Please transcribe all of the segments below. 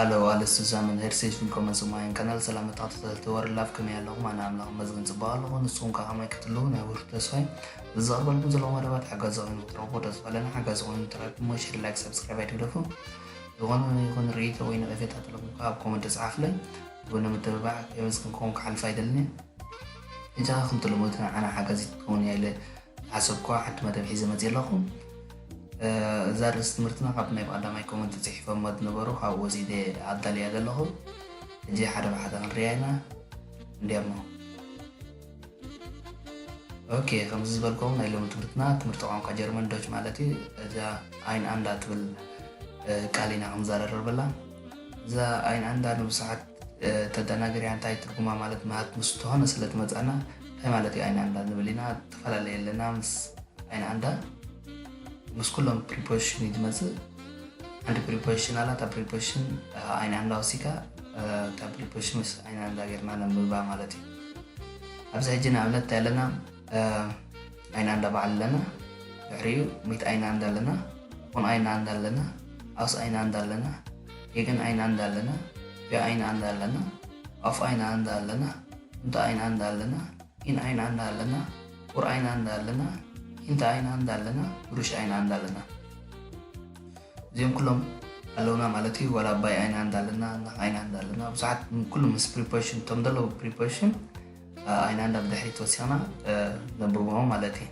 Hello, alles zusammen. Herzlich willkommen zu meinem Kanal. ሰላም ተኸታተልቲ ወርላፍ፣ ከመይ ኣለኹም? ኣነ ኣምላኽ ይመስገን ጽቡቕ ኣለኹ። ንስኹም ከ ከመይ ክትህልዉ ናይ ብሩህ ተስፋይ። ዘቕርበልኩም ዘለኹ መደባት ሓጋዚ ኮይኑ ክትረኽቡ ተስፋ ኣለና። ሓጋዚ ኮይኑ ተረክብሞ፣ ሼር፣ ላይክ፣ ሰብስክራይብ ኣይትግደፉ። ዝኾነ ይኹን ርእይቶ ወይ ነቐፌታ ተለኩም ከኣ ኣብ ኮመንት ጸሓፉለይ። ብጎኒ ምትብባዕ ከየመስገንኩም ክሓልፍ ኣይደልን እየ። እጃ ከምቲ ልሙድ ንዓና ሓጋዚት ክትከውን እያ ኢለ ዝሓሰብኩዋ ሓንቲ መደብ ሒዘ መፅእ ኣለኹ። እዛ ርእሲ ትምህርትና ካብ ናይ ቀዳማይ ኮመንት ፅሒፎሞ ዝነበሩ ካብኡ ወሲደ ኣዳልያ ዘለኹ። ሕጂ ሓደ ብሓደ ክንሪኣ ኢና። እንዲያሞ ኦኬ፣ ከምዚ ዝበልኩም ናይ ሎሚ ትምህርትና ትምህርቲ ቋንቋ ጀርመን ዶች ማለት እዩ። እዛ ኣይን ኣንዳ ትብል ቃል ኢና ክንዘራረበላ። እዛ ኣይን ኣንዳ ንብዙሓት ተደናገሪያ እንታይ ትርጉማ ማለት መሃት ምስ ተኾነ ስለ ትመፅኣና እንታይ ማለት እዩ ኣይን ኣንዳ ንብል ኢና። ትፈላለየ ኣለና ምስ ኣይን ኣንዳ ምስ ኩሎም ፕሪፖዚሽን እዩ ዝመፅእ። ሓንቲ ፕሪፖዚሽን ኣላ። እታ ፕሪፖዚሽን ኣይን ኣንዳ ወሲካ እታ ፕሪፖዚሽን ምስ ኣይን ኣንዳ ጌርና ነንብባ ማለት እዩ። ኣብዚ ሕጂ ንኣብነት እንታይ ኣለና? ኣይን ኣንዳ በዓል ኣለና። ድሕሪኡ ሚት ኣይን ኣንዳ ኣለና። ኹን ኣይን ኣንዳ ኣለና። ኣውስ ኣይን ኣንዳ ኣለና። ጌግን ኣይን ኣንዳ ኣለና። ያ ኣይን ኣንዳ ኣለና። ኣፍ ኣይን ኣንዳ ኣለና። እንተ ኣይን ኣንዳ ኣለና። ኢን ኣይን ኣንዳ ኣለና። ቁር ኣይን ኣንዳ ኣለና። ኢንተ ኣይን ኣንዳ ኣለና። ብሩሽ ኣይን ኣንዳ ኣለና። እዚኦም ኩሎም ኣለውና ማለት እዩ። ዋላ ኣባይ ኣይን ኣንዳ ኣለና። ናኽ ኣይን ኣንዳ ኣለና። ብዙሓት ኩሉ ምስ ፕሪፖዚሽን እቶም ዘለዉ ፕሪፖዚሽን ኣይን ኣንዳ ብድሕሪት ወሲኽና ነብብዎም ማለት እዩ።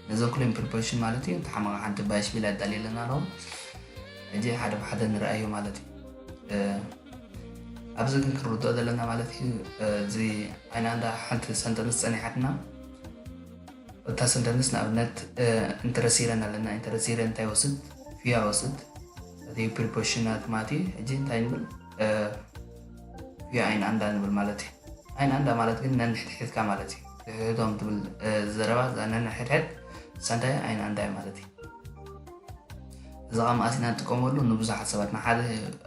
ነዞም ኩሎም ፕሪፖዚሽን ማለት እዩ። ተሓማቕ ሓንቲ ባይሽቢል ኣዳልየለና ኣለዉ። ሕጂ ሓደ ብሓደ ንርኣዮ ማለት እዩ። ኣብዚ ግን ክንርድኦ ዘለና ማለት እዩ። እዚ ኣይን ኣንዳ ሓንቲ ሰንተንስ ጸኒሓትና። እታ ሰንተንስ ንኣብነት ኢንተረሲረን ኣለና። ኢንተረሲረን እንታይ ወስድ? ፊያ ወስድ። እቲ ፕሪፖዚሽናት ማለት እዩ። ሕጂ እንታይ ንብል? ፊያ ኣይን ኣንዳ ንብል ማለት እዩ። ኣይን ኣንዳ ማለት ግን ነንሕድሕድካ ማለት እዩ። ሕድሕዶም ትብል ዘረባ እዛ ነንሕድሕድ ሰንታይ ኣይን ኣንዳ እዩ ማለት እዩ። እዚ ኸዓ መኣስ ኢና ንጥቀመሉ? ንብዙሓት ሰባት ንሓደ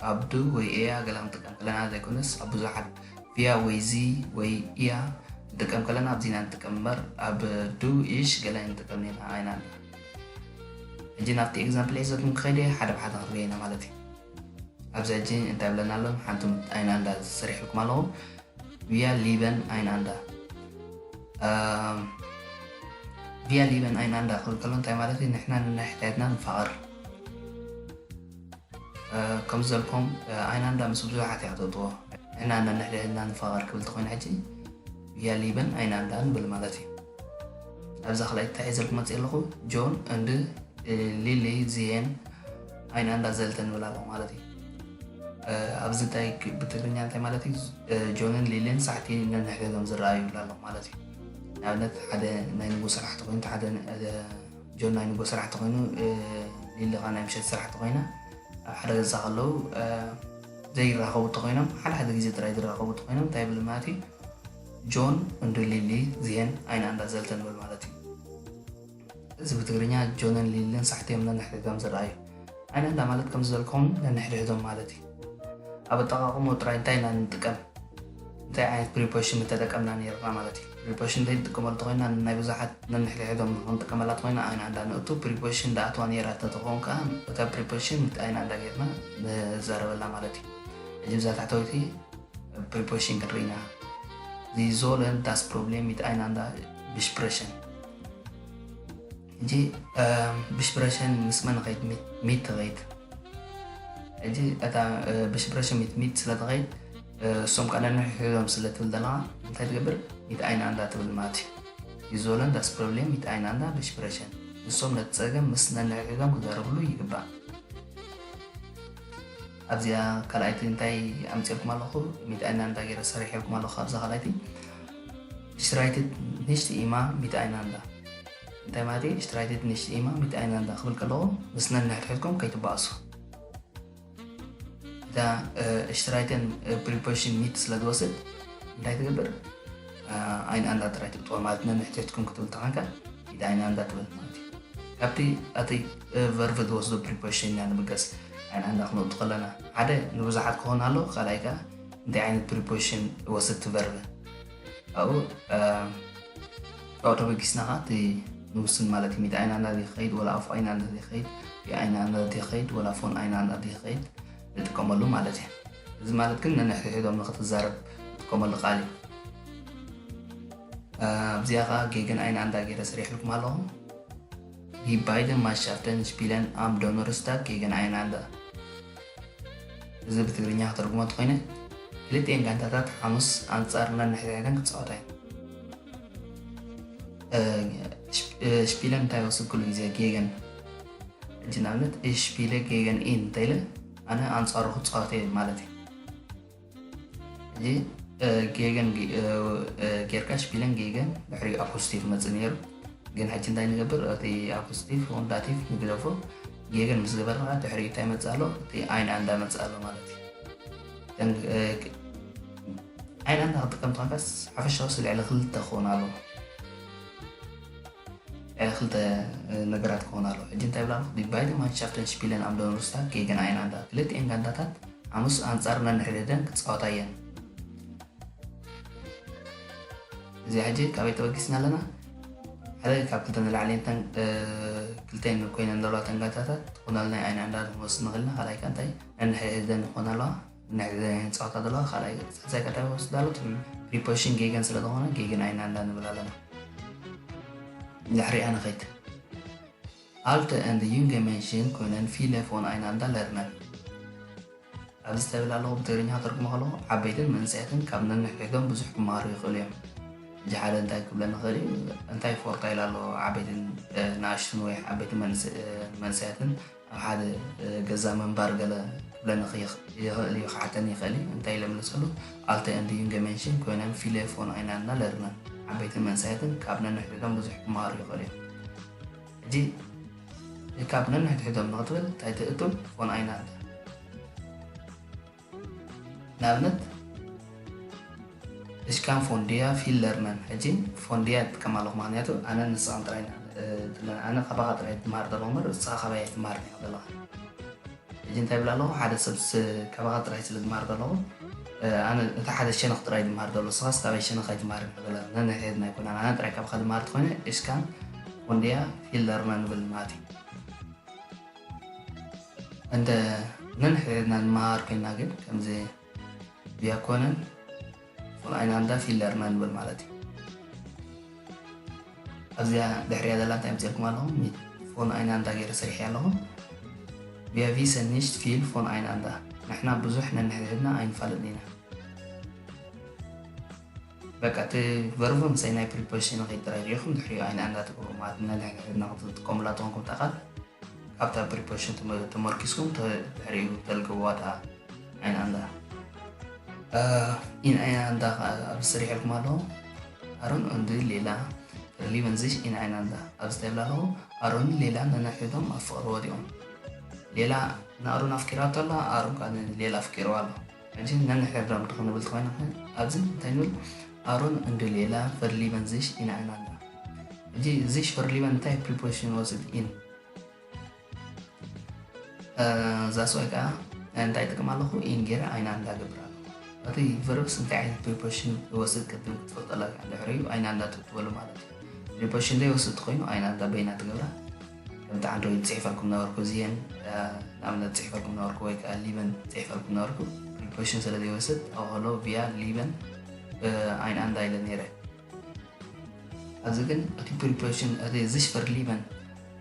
ኣብ ዱ ወይ ኤያ ገለ ክንጥቀም ከለና ዘይኮነስ ኣብ ብዙሓት ቪያ ወይ ዚ ወይ ኢያ ንጥቀም ከለና ኣብዚ ኢና ንጥቀም እምበር ኣብ ዱ ኢሽ ገለ ንጥቀም ኔና ኣይና። ሕጂ ናብቲ ኤግዛምፕል ሒዘኩም ክኸይደ ሓደ ብሓደ ክንሪኦ ኢና ማለት እዩ። ኣብዚ ሕጂ እንታይ ብለና ኣሎ? ሓንቲ ኣይና እንዳ ዝሰሪሕልኩም ኣለኹ። ቪያ ሊበን ኣይን ኣንዳ ቪያ ሊበን ኣይን ኣንዳ ክብል ከሎ እንታይ ማለት እዩ? ንሕና ንንሕድሕድና ንፋቐር። ከምዚ ዘልኩም ኣይን ኣንዳ ምስ ብዙሓት እያ ክተውጥዎ። ንሕና ንንሕድሕድና ንፋቐር ክብል ተኾይኑ ሕጂ ቪያ ሊበን ኣይን ኣንዳ ንብል ማለት እዩ። ኣብዛ ካልኣይ እንታይ ሒዘልኩም መፅእ ኣለኹ? ጆን እንድ ሊሊ ዚየን ኣይን ኣንዳ ዘልተ ንብል ኣለኹ ማለት እዩ። ኣብዚ እንታይ ብትግርኛ እንታይ ማለት እዩ? ጆንን ሊልን ሳሕቲ ነንሕድሕዶም ዝረኣዩ ይብሉ ኣለኹ ማለት እዩ። ንኣብነት ሓደ ናይ ንጉ ስራሕ ተኾይኑ ሓደ ጆን ናይ ንጎ ስራሕ ተኾይኑ ሊሊ ኸዓ ናይ ምሸት ስራሕ ተኾይና ኣብ ሓደ ገዛ ከለዉ ዘይራኸቡ ተኾይኖም ሓደ ሓደ ግዜ ጥራይ ዝራኸቡ ተኾይኖም እንታይ ይብል ማለት እዩ? ጆን እንዱ ሊሊ ዚየን ኣይን ኣንዳ ዘልተ ንብል ማለት እዩ። እዚ ብትግርኛ ጆንን ሊልን ሳሕቲ እዮም ነንሕድሕዶም ዝረኣዩ። ኣይን ኣንዳ ማለት ከም ዝበልኩም ነንሕድሕዶም ማለት እዩ። ኣብ ኣጠቓቕምኡ ጥራይ እንታይ ኢና ንጥቀም? እንታይ ዓይነት ፕሪፖዚሽን ምተጠቀምና ነይርና ማለት እዩ። ፕሪፖዚሽን እንተይንጥቀመሉ ተኾይና ናይ ብዙሓት ነንሕድሕዶም ክንጥቀመላ ተኾይና ኣይን ኣንዳ ንእቱ ፕሪፖዚሽን ደኣትዋ ነይራ ተተኾን ከኣ እታ ፕሪፖዚሽን ምት ኣይን ኣንዳ ጌርና ንዛረበላ ማለት እዩ። ሕጂ ብዛ ታሕተወይቲ ፕሪፖዚሽን ክንርኢ ኢና። ዚ ዞለን ዳስ ፕሮብሌም ሚት ኣይን ኣንዳ ብሽፕረሽን። ሕጂ ብሽፕረሽን ምስ መን ኸይድ? ሚት ኸይድ። ሕጂ እታ ብሽፕረሽን ሚት ሚት ስለ ትኸይድ እሶም ከዓ ነንሕድሕዶም ስለ ትብል ዘለኻ እንታይ ትገብር? ሚት ኣይን ኣንዳ ትብል ማለት እዩ። ዚ ዞለን ዳስ ፕሮብሌም ሚት ኣይን ኣንዳ ብሽፕረሽን። ንሶም ነቲ ጸገም ምስ ነንሕድሕዶም ክዛረብሉ ይግባእ። ኣብዚኣ ካልኣይቲ እንታይ ኣምፅልኩም ኣለኹ? ሚት ኣይን ኣንዳ ገይረ ሰሪሐልኩም ኣለኹ። ኣብዛ ካልኣይቲ ሽትራይትት ንሽቲ ኢማ ሚት ኣይን ኣንዳ እንታይ ማለት እዩ? ሽትራይትት ንሽቲ ኢማ ሚት ኣይን ኣንዳ ክብል ከለኹ ምስ ነንሕድሕድኩም ከይትባእሱ። እታ ሽትራይተን ፕሪፖዚሽን ሚት ስለ ዝወስድ እንታይ ትገብር? ኣይን ኣንዳ ጥራይ ትጥቆ ማለት ነንሕድሕድኩም ክትብል ተኾንካ ሚት ኣይን ኣንዳ ትብል ማለት እዩ። ካብቲ ኣቲ ቨርቭ ዝወስዶ ፕሪፖዚሽን ኢና ንምገስ። ኣይን ኣንዳ ክንወጡ ከለና ሓደ ንብዙሓት ክኾን ኣሎ፣ ካልኣይ ከኣ እንታይ ዓይነት ፕሪፖዚሽን ወስድ ቨርቭ ኣብኡ ኣብኡ ተበጊስና ኸዓ እቲ ንውስን ማለት እዩ። ሚት ኣይን ኣንዳ ድዩ ክኸይድ ወላ ኣፍ ኣይን ኣንዳ ድዩ ክኸይድ? ቢ ኣይን ኣንዳ ድዩ ክኸይድ ወላ ፎን ኣይን ኣንዳ ድዩ ክኸይድ? ንጥቀመሉ ማለት እዩ። እዚ ማለት ግን ነንሕድሕዶም ንክትዛረብ ንጥቀመሉ ቃል እዩ። ኣብዚኣ ከዓ ጌገን ኣይን ኣንዳ ገይረ ሰሪሕልኩም ኣለኹ። Die beide Mannschaften spielen am Donnerstag gegeneinander. እዚ ብትግርኛ ከተርጉሞ እንተኮይነ ክልቲኤን ጋንታታት ሓሙስ ኣንጻር ነንሕድሕደን ክጻወታ እየን። ሽፒለን እንታይ ወስድ ኩሉ ግዜ ጌገን። ሕጂ ንኣብነት ሽፒለ ጌገን ኢን እንተኢለ ኣነ ኣንጻሩ ክጻወት እየ ማለት እዩ። ሕጂ ጌገን ጌርካ ሽፒለን ጌገን ድሕሪኡ ኣፖስቲቭ መጽእ ነይሩ። ግን ሕጂ እንታይ ንገብር? እቲ ኣፖስቲቭ ይኹን ዳቲቭ ንግደፎ። ጌገን ምስ ገበርና ድሕሪኡ እንታይ መጽእ ኣሎ? እቲ ኣይን ኣንዳ መጽእ ኣሎ ማለት እዩ። ኣይን ኣንዳ ክጥቀም ተኾንካስ ሓፈሻዊ ልዕሊ ክልተ ክኾን ኣለዎ። ክልተ ነገራት ክኾን ኣለዎ። ሕጂ እንታይ ብላ ኣለኹ? Die beide Mannschaften spielen am Donnerstag gegeneinander። ክልቲኤን ጋንታታት ሓሙስ ኣንጻር ነንሕድሕደን ክጻወታ እየን። እዚኣ ሕጂ ካበይ ተበጊስና ኣለና? ሓደ ካብ ክልተ ንላዕሊ እንተን ክልተን ኮይነን ዘለዋ ተን ጋንታታት ትኾናልና ኣይን ኣንዳ ንወስድ ንኽእል ኢና። ካልኣይ ከ እንታይ ነንሕድሕደን ይኾና ኣለዋ? ነንሕድሕደን ጸወታ ዘለዋ ካልኣይ ሳልሳይ ቀዳማይ ወስድ ኣሎ። ፕሪፖሽን ጌገን ስለ ዝኾነ ጌገን ኣይን ኣንዳ ንብል ኣለና። ድሕሪኣ ንኸይድ። Alte und junge Menschen können viel voneinander lernen። ኣብዚ ተብል ኣለኹ ብትግርኛ ከተርጉሞ ከለኹ ዓበይትን መንእሰያትን ካብ ነንሕድሕዶም ብዙሕ ክመሃሩ ይኽእሉ እዮም። ሕጂ ሓደ እንታይ ክብለኒ ይኽእል እዩ? እንታይ ፎርታ ኢላ ኣሎ? ዓበይትን ናእሽቱን ወይ ዓበይትን መንእሰያትን ኣብ ሓደ ገዛ ምንባር ገለ ክብለኒ ይኽእል እዩ፣ ክሓተኒ ይኽእል እዩ። እንታይ ኢለ ምልሰሉ? Alte und junge Menschen können viel voneinander lernen። ዓበይትን መንእሰያትን ካብ ነንሕድሕዶም ብዙሕ ክመሃሩ ይኽእሉ እዮም። ሕጂ ካብ ነንሕድሕዶም ንክትብል እንታይ ትእቱ? Voneinander። ንኣብነት Ich kann von dir viel lernen። ሕጂ von dir ትጥቀም ኣለኹ፣ ምክንያቱ ኣነ ንስኻን ጥራይ ኢና። ኣነ ካባኻ ጥራይ ትመሃር ዘለኹ እምበር ንስኻ ካባይ ኣይትመሃርን ኢኻ ዘለኻ። ሕጂ እንታይ ይብል ኣለኹ? ሓደ ሰብ ካባኻ ጥራይ ስለ ዝመሃር ዘለኹ፣ ኣነ እቲ ሓደ ሸነኽ ጥራይ ዝመሃር ዘሎ፣ ንስኻስ ካባይ ሸነኽ ኣይትመሃርን ኢኻ ዘለኻ። ነንሕድሕድና ኣይኮናን፣ ኣነ ጥራይ ካባኻ ዝመሃር ተኾይነ ich kann von dir viel lernen ንብል ማለት እዩ። እንተ ነንሕድሕድና ንመሃር ኮይና ግን ከምዚ Wir können voneinander viel lernen ንብል ማለት እዩ። ኣብዚኣ ድሕሪያ ዘላ እንታይ ኣምፅልኩም ኣለኹ? Voneinander ገይረ ሰሪሐ ኣለኹ። Wir wissen nicht viel voneinander። ንሕና ብዙሕ ነንሕድሕድና ኣይንፋለጥን ኢና። በቃ እቲ ቨርቡ ምሰይ ናይ ፕሪፖዚሽን ንኸይድ ጥራይ ሪኢኹም ድሕሪኡ ኣይን ኣንዳ ትገብሩ ማለት ነንሕድሕድና ክትጥቀሙላ ትኾንኩም እታ ቃል። ካብታ ፕሪፖዚሽን ተመርኪስኩም ድሕሪኡ ተልግብዋ እታ ኣይን ኣንዳ። ኢን ኣይን ኣንዳ ኣብ ዝሰሪሐልኩም ኣለኹ። ኣሮን እንዱ ሌላ ሊበን ዝሽ ኢን ኣይን ኣንዳ ኣብዚ ተብላ ኣለኹ። ኣሮን ሌላ ነንሕድሕዶም ኣብ ፍቕሪ ወዲቖም። ሌላ ንኣሮን ኣፍቂራቶ ኣላ፣ ኣሮን ከዓ ንሌላ ኣፍቂርዋ ኣሎ። ሕጂ ነንሕድሕዶም ክንብል ተኾይና ኣብዚ እንታይ ንብል? ኣሮን እንዱ ሌላ ቨርሊበን ዝሽ ኢን ኣይን ኣንዳ። ሕጂ ዝሽ ቨርሊበን እንታይ ፕሪፖዚሽን ወስድ ኢን እዛ ሰብኣይ ከዓ እንታይ ጥቅም ኣለኹ? ኢን ገይረ ኣይን ኣንዳ ገብር ኣለኹ። እቲ ቨርብስ እንታይ ዓይነት ፕሪፖዚሽን ይወስድ ቅድም ክትፈልጠላ ድሕሪኡ ኣይን ኣንዳ ትበሉ ማለት እዩ። ፕሪፖዚሽን ዘይወስድ ተኮይኑ ኣይን ኣንዳ በይና ትገብራ። ከምቲ ዓንዶ ጽሒፈልኩም ነበርኩ እዚየን ንኣብነት ጽሒፈልኩም ነበርኩ ወይ ከዓ ሊበን ጽሒፈልኩም ነበርኩ። ፕሪፖዚሽን ስለ ዘይወስድ ኣውሎ ቪያ ሊበን ኣይን ኣንዳ ኢለ ነይረ። ኣብዚ ግን እቲ ፕሪፖዚሽን እቲ ዝሽ ቨርሊበን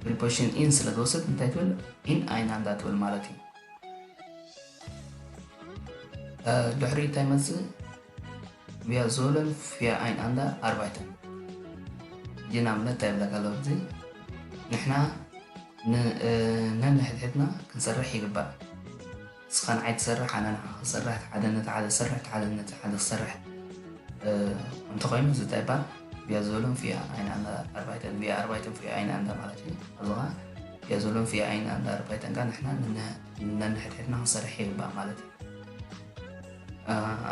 ፕሪፖዚሽን ኢን ስለ ዝወስድ እንታይ ትብል? ኢን ኣይን ኣንዳ ትብል ማለት እዩ። ድሕሪ እንታይ መፅእ? Wir sollen für einander arbeiten። ሕጂ ንኣብነት እንታይ ይብለካ ኣሎ? እዚ ንሕና ነንሕድሕድና ክንሰርሕ ይግባእ። ንስኻ ንዓይ ትሰርሕ፣ ኣነ ንዓኻ ክሰርሕ፣ ሓደ ነቲ ሓደ ዝሰርሕ፣ ሓደ ነቲ ሓደ ክሰርሕ እንተኾይኑ እዚ እንታይ ይባሃል? Wir sollen für einander arbeiten። Wir arbeiten für einander ማለት እዩ። ኣብዚ ኸዓ wir sollen für einander arbeiten ከዓ ንሕና ነንሕድሕድና ክንሰርሕ ይግባእ ማለት እዩ።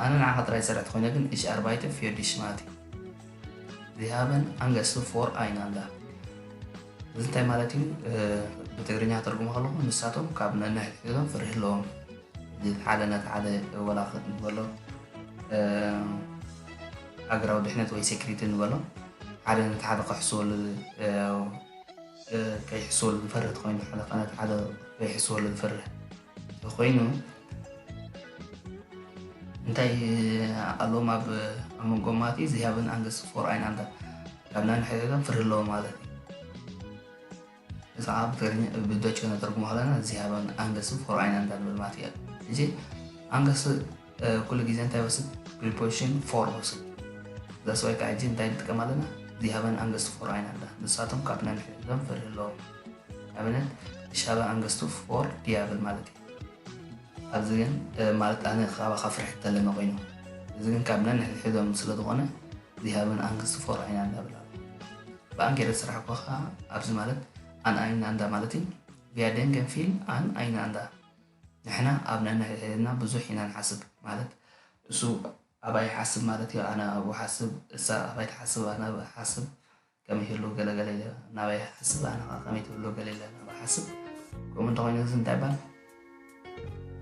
ኣነ ንዓኻ ጥራይ ዝሰርሕ ተኾይነ ግን ich arbeite für dich ማለት እዩ። Wir haben Angst voreinander። እዚ እንታይ ማለት እዩ? ብትግርኛ ተርጉሞ ከለኹ ንሳቶም ካብ ነንሕድሕዶም ፍርሂ ኣለዎም። ሓደ ነቲ ሓደ ወላ ንበሎ ሃገራዊ ድሕነት ወይ ሴክሪቲ ንበሎ ሓደ ነቲ ሓደ ክሕስወሉ ከይሕስወሉ ዝፈርህ ተኮይኑ ሓደ ነቲ ሓደ ከይሕስወሉ ዝፈርህ ተኮይኑ እንታይ ኣለዎም ኣብ ኣብ መንጎ ማለት እዩ? ዚሃብን ኣንገስ ፎር ኣይን ኣንዳ ካብ ናይ ንሕድሕዶም ፍርሂ ኣለዎም ማለት እዩ። እዚ ከዓ ብትግርኛ ብዶች ከነተርጉሞ ከለና ዚሃብን ኣንገስ ፎር ኣይን ኣንዳ ንብል ማለት እዩ። ሕጂ ኣንገስ ኩሉ ግዜ እንታይ ወስድ? ፕሪፖዚሽን ፎር ወስድ። ዛስዋይ ከዓ ሕጂ እንታይ ንጥቀም ኣለና? ዚሃብን ኣንገስ ፎር ኣይን ኣንዳ ንሳቶም ካብ ናይ ንሕድሕዶም ፍርሂ ኣለዎም። ንኣብነት ሻበ ኣንገስቱ ፎር ዲያብል ማለት እዩ። ኣብዚ ግን ማለት ኣነ ካባኻ ፍርሒ ተለና ኮይኑ እዚ ግን ካብ ነንሕድሕዶም ስለ ዝኾነ ዚሃብን ኣንግስት ፎር ኣይን ኣንዳ ብላ ብኣንጌረ ስራሕ ኮኻ ኣብዚ ማለት ኣን ኣይን ኣንዳ ማለት እዩ። ቢያ ደንገን ፊል ኣን ኣይን ኣንዳ ንሕና ኣብ ነንሕድሕድና ብዙሕ ኢና ንሓስብ ማለት እሱ ኣባይ ሓስብ ማለት እዩ። ኣነ ኣብኡ ሓስብ እሳ ኣባይ ትሓስብ ኣነ ኣብኣ ሓስብ ከመይ ይህሉ ገለገለ ኢለ ናባይ ሓስብ ኣነ ከ ከመይ ትብሎ ገለ ኢለ ናባይ ሓስብ ከምኡ እንተኮይኑ እዚ እንታይ ባል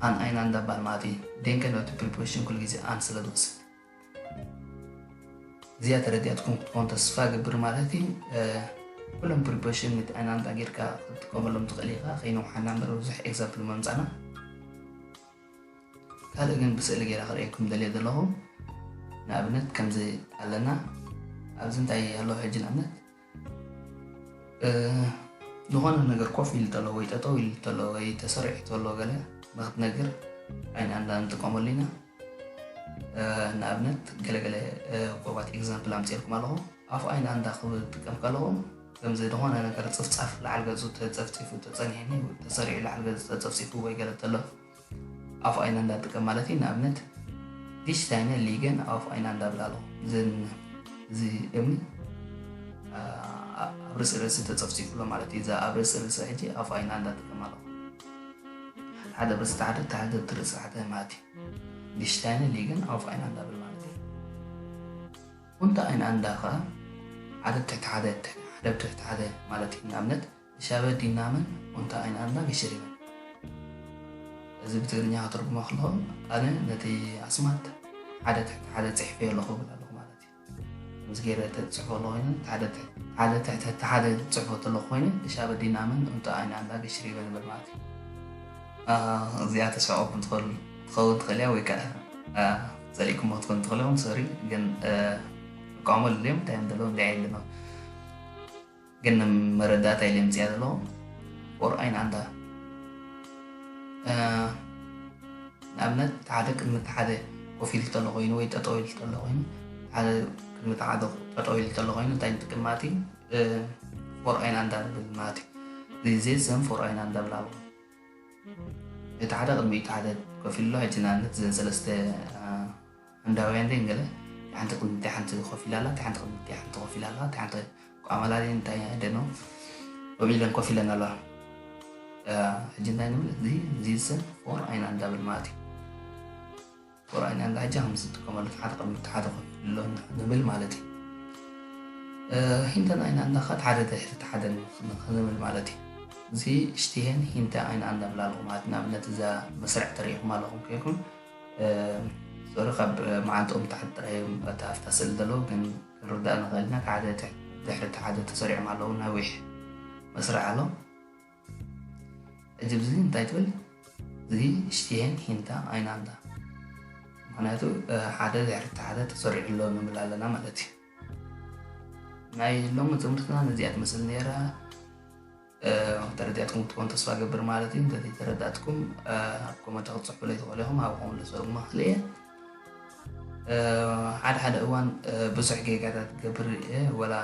ኣን ኣይና እንዳባል ማለት እዩ። ደንገ ነቲ ፕሪፖዚሽን ኩሉ ግዜ ኣን ስለ ዝወስድ እዚኣ ተረዲኣትኩም ክትኮን ተስፋ ገብር ማለት እዩ። ኩሎም ፕሪፖዚሽን ነቲ ኣይና እንዳ ጌርካ ክትጥቀመሎም ትኽእል ኢኻ ከይነውሓና እምበር ብዙሕ ኤግዛምፕል መምፃና ካልእ ግን ብስእሊ ገይራ ክርእየኩም ደልየ ዘለኹ ንኣብነት ከምዚ ኣለና ኣብዚ እንታይ ኣሎ ሕጂ ንኣብነት ዝኾነ ነገር ኮፍ ኢሉ ተሎ ወይ ጠጠው ኢሉ ተሎ ወይ ተሰሪዑ ተሎ ገለ ንክትነግር ኣይን ኣንዳ ንጥቀመሉ ኢና ንኣብነት ገለገለ ቁርባት ኤግዛምፕል ኣምፅኤልኩም ኣለኹ ኣፍ ኣይን ኣንዳ ክብል ጥቀም ከለኹ ከምዚ ዝኾነ ነገር ፅፍፃፍ ላዓል ገፁ ተፀፍፂፉ ተፀኒሕኒ ተሰሪዑ ላዓል ገፁ ተፀፍፂፉ ወይ ገለ ተሎ ኣፍ ኣይና እንዳጥቀም ማለት እዩ ንኣብነት ዲሽታይነ ሊገን ኣፍ ኣይና እንዳብላሎ ዝን እዚ እምኒ ኣብ ርእሲ ርእሲ ተፀፍፂፉሎ ማለት እዩ እዛ ኣብ ርእሲ ርእሲ ሕጂ ኣፍ ኣይና እንዳጥቀም ኣለኹ ሓደ ርእሲ ተሓደ ተሓደ ርእሲ ሓደ ማለት እዩ ዲሽታይነ ሊገን ኣፍ ኣይና እንዳብል ማለት እዩ ኡንተ ኣይን ኣንዳ ኸኣ ሓደ ብትሕቲ ሓደ ሓደ ብትሕቲ ሓደ ማለት እዩ ንኣብነት ሻበ ዲናምን ኡንተ ኣይን ኣንዳ ገሽሪበን እዚ ብትግርኛ ክትርጉሞ ከለኹ ኣነ ነቲ ኣስማት ሓደ ትሕቲ ሓደ ጽሕፈዮ ኣለኹ ብል ኣለኹ ማለት እዩ ምስ ገይረ ተጽሕፎ ኣሎ ኮይኑ ሓደ ትሕቲ ሓደ ጽሕፎ ተለኹ ኮይኑ ሻበ ዲናምን ኡንተ ኣይን ኣንዳ ገሽሪበን ብል ማለት እዩ እዚኣ ተስፋ ቁርብ ትኸውን ትኽእል እያ ወይ ከዓ ጸሊእኩሞ ክትኮን ትኽእል ኢኹም ሶሪ ግን እቃወሞ ልልዮም እንታይ እዮም ዘለዉ እንታይ እዮም ዘለዉ ግን መረዳእታ ኢለ ምፅያ ዘለዉ ፎር ኣይን ኣንዳ ንኣብነት ሓደ ቅድሚ ሓደ ኮፍ ኢሉ ተሎ ኮይኑ ወይ ጠጠው ኢሉ ተሎ ኮይኑ ሓደ ቅድሚ ሓደ ጠጠው ኢሉ ተሎ ኮይኑ እንታይ ንጥቅም ማለት እዩ ፎር ኣይን ኣንዳ ንብል ማለት እዩ ግዜ ዘን ፎር ኣይን ኣንዳ ብላሉ እቲ ሓደ ቅድሚ እቲ ሓደ ኮፍ ኢሉ ኣሎ ሕጂ ንኣብነት ዘን ሰለስተ ህንዳውያን ደን ገለ ሓንቲ ቅድሚ ሓንቲ ኮፍ ኢላ ኣላ ሓንቲ ቅድሚ ሓንቲ ኮፍ ኢላ ኣላ ሓንቲ ቋመላ እንታይ ደኖ ኮፍ ኢለን ኮፍ ኢለን ኣለዋ ሕጂ እንታይ ንብል እዚ ዚሰን ፎር ኣይና እንዳብል ማለት እዩ ቁርኣን እንዳ ሕጂ ከም ዝጥቀመሉ ሓደ ቅድሚ ሓደ ኮይኑ ኣሎ ንብል ማለት እዩ ሂንተን ኣይና እንዳ ኸድ ሓደ ድሕሪ ሓደ ክንብል ማለት እዩ እዚ እሽትሄን ሂንተ ኣይና እንዳ ብላ ኣለኹ ማለት ንኣብነት እዛ መስርዕ ተሪኢኹም ኣለኹም ከይኩም ሶሪ ካብ መዓንጥኦም ታሕቲ ጥራይ እዮም ኣብታ ስእሊ ዘለዉ ግን ክንርዳእ ንኽእል ኢና ሓደ ድሕሪ ሓደ ተሰሪዖም ኣለዉ ነዊሕ መስርዕ ኣሎ ሕጂ ብዚ እንታይ ትብል እዚ እሽትሄን ሂንታ ኣይናንታ ምክንያቱ ሓደ ድሕሪ ሓደ ተሰሪዑ ኣሎ ንብል ኣለና ማለት እዩ ናይ ሎሚ ትምህርትና ነዚኣ ትመስል ነይራ ተረዲኣትኩም ክትኮን ተስፋ ገብር ማለት እዩ እንተ ተረዳእትኩም ኣብ ኮመንት ክትፅሕፉለይ ትኽእሉ ኢኹም ኣብ ኮመንት ሰሩማ ክልእየ ሓደ ሓደ እዋን ብዙሕ ጌጋታት ገብር እየ ወላ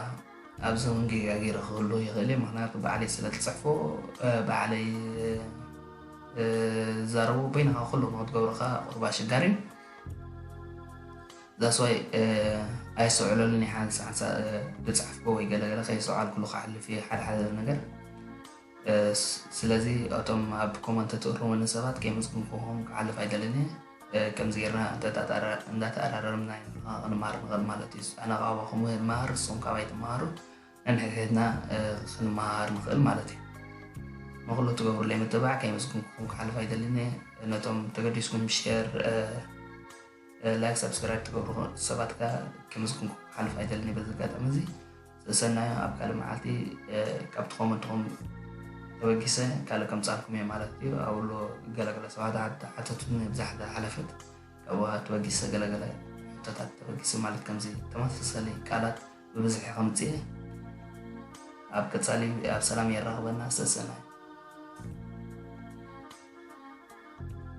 ኣብዚ እውን ጌጋ ገይረ ክህሉ ይኽእል እየ ምክንያቱ ባዕለይ ስለ ትፅሕፎ ባዕለይ ዝዛረቡ በይንኻ ኩሉ ንክትገብሮ ከዓ ቁርባ ኣሸጋሪ እዩ ዛስዋይ ኣይሰውዕለሉን ሓንሳ ሓንሳ ዝፅሕፍኮ ወይ ገለገለ ከይሰውዓልኩሉ ክሓልፍ እየ ሓደ ሓደ ነገር ስለዚ እቶም ኣብ ኮመንት ትእርሙኒ ሰባት ከይመስግንኩኹም ክሓልፍ ኣይደልን እየ ከምዚ ጌርና እንዳተኣራረምና ኢና ክንመሃር ንኽእል ማለት እዩ ኣነ ካባኹም ይመሃር ንስኹም ካባይ ትመሃሩ ነንሕድሕድና ክንመሃር ንኽእል ማለት እዩ ንኩሉ ትገብሩለይ ምትባዕ ከይመስግንኩኹም ክሓልፍ ኣይደልን እየ ነቶም ተገዲስኩም ሸር ላይክ ሳብስክራይብ ትገብሩ ሰባት ከ ከመስግንኩም ክሓልፍ ኣይደልን በዚ ኣጋጣሚ እዚ ዝእሰናዮ ኣብ ካልእ መዓልቲ ካብቲ ኮመንትኹም ተበጊሰ ካልእ ከምፃልኩም እየ ማለት እዩ ኣብሎ ገለገለ ሰባት ሓተቱኒ ብዛሕ ዝሓለፈት ካብኡ ተበጊሰ ገለገለ ሕቶታት ተበጊሱ ማለት ከምዚ ተመሳሳሊ ቃላት ብብዝሒ ከምፅእ። ኣብ ቀፃሊ ኣብ ሰላም የራኽበና። ሰሰናይ።